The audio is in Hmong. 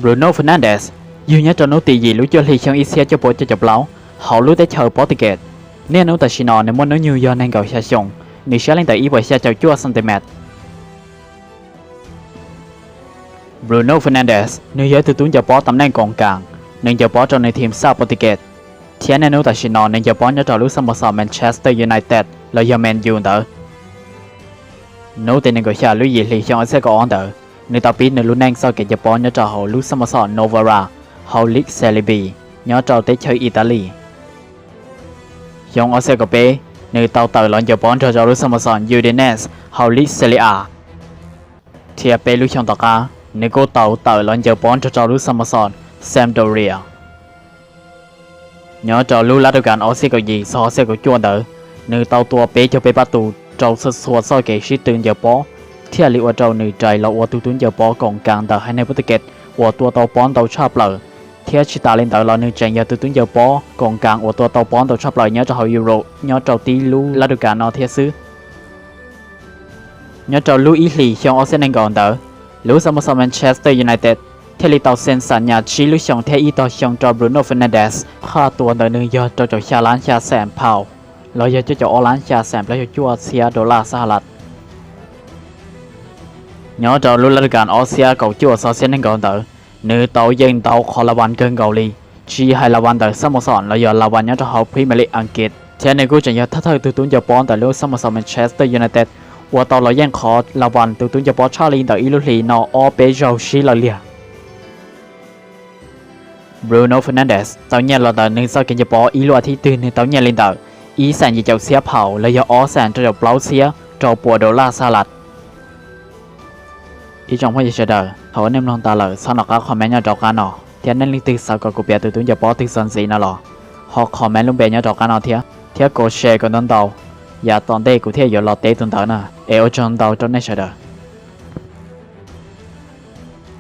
Bruno Fernandes yug nyob rau hnub tim yim lub cuaj hli xyoo ib txhiab cuaj puas cuaj caum plaub hauv lub teb chaws Portugal. Niaj hnub tam sim no nws muaj hnub nyoog yog nees nkaum xya xyoo, nws siab leej ntawm ib puas xya caum cuaj centimeter. Bruno Fernandes nws yog ib tug tub ncaws pob tam neej koos kas, nws ncaws pob rau nws thim xaj Portugal, thiab niaj hnub tam sim no nws ncaws pob nyob rau lub xab mav xom Manchester United los yog Man U ntawd. Hnub tim nees nkaum xya lub yim hli xyoo ob txhiab kaum ob ntawd, nws tau pib nws lub neej txoj kev ncaws pob nyob rau hauv lub xab mav xom Novara hauv League Serie B nyob rau teb chaws Italy. Xyoo ob txhiab kaum peb, nws tau tawm los ncaws pob nrog rau lub xab mav xom Udinese hauv League Serie A. Thiab peb lub xyoo tom qab, nws kuj tau tawm los ncaws pob nrog rau lub xab mav xom Sampdoria. Nyob rau lub lab du kas ob txhiab kaum yim txog ob txhiab kaum cuaj ntawd, nws tau tua peb caug peb pab tus rau txhua txhua txoj kev sib tw ncaws pob, thiaj li ua rau nws rais los ua tus tub ncaws pob koos kas ntawm haiv neeg Portugal uas tua tau pob ntau tshaj plaws. Thiab tsis tas li ntawd los nws tseem yog tus tub ncaws pob koos kas uas tua tau pob ntau tshaj plaws nyob rau hauv Europe nyob rau tib lub lab du kas no thiab xwb. Nyob rau lub ib hlis xyoo ob txhiab nees nkaum ntawd, lub xab mav xom Manchester United thiaj li tau xees xam nyas tsib lub xyoos thiab ib tog xyoo rau Bruno Fernandes. Qhov tua ntawm nws yog rau caum xya lab xya xees pound, los yog cuaj caum ob lab xya xees plaub caug cuaj txhiab dollar xab has las. Nyob rau lub lab du kas ob txhiab kaum cuaj txog ob txhiab nees nkaum ntawd, nws tau yeej ntau qhov las vas kawg nkaus li, tsis hais las vas ntawm xab mav xom los yog las vas nyob rau hauv Premier League Askiv, thiab nws kuj tseem yog thawj thawj tus tub ncaws pob ntawm lub xab mav xom Manchester United uas tau los yeej qhov las vas tus tub ncaws pob tshaj li ntawm ib lub hlis no ob peb zaug sib law liag. Bruno Fernandes tau nyiaj los ntawm nws txoj kev ncaws pob ib lub as thiv twg nws tau nyiaj li ntawm ib xees yim caum txhiab pound los yog ob xees rau caum plaub txhiab rau puas dollar xab has las. Ib tsoom phooj ywg sawv daws, thaum uas nej mloog tas lawm txhob nco qab comment nyob rau qab no, thiab nej leej twg xav kom kuv piav tus tub ncaws pob twg txog ntxiv no los ho comment lub npe nyob rau qab no thiab, thiab kom share kom ntau ntau, yav tom ntej kuv thiaj yuav los teb tus ntawd na. Es ua tsaug ntau rau nej sawv daws.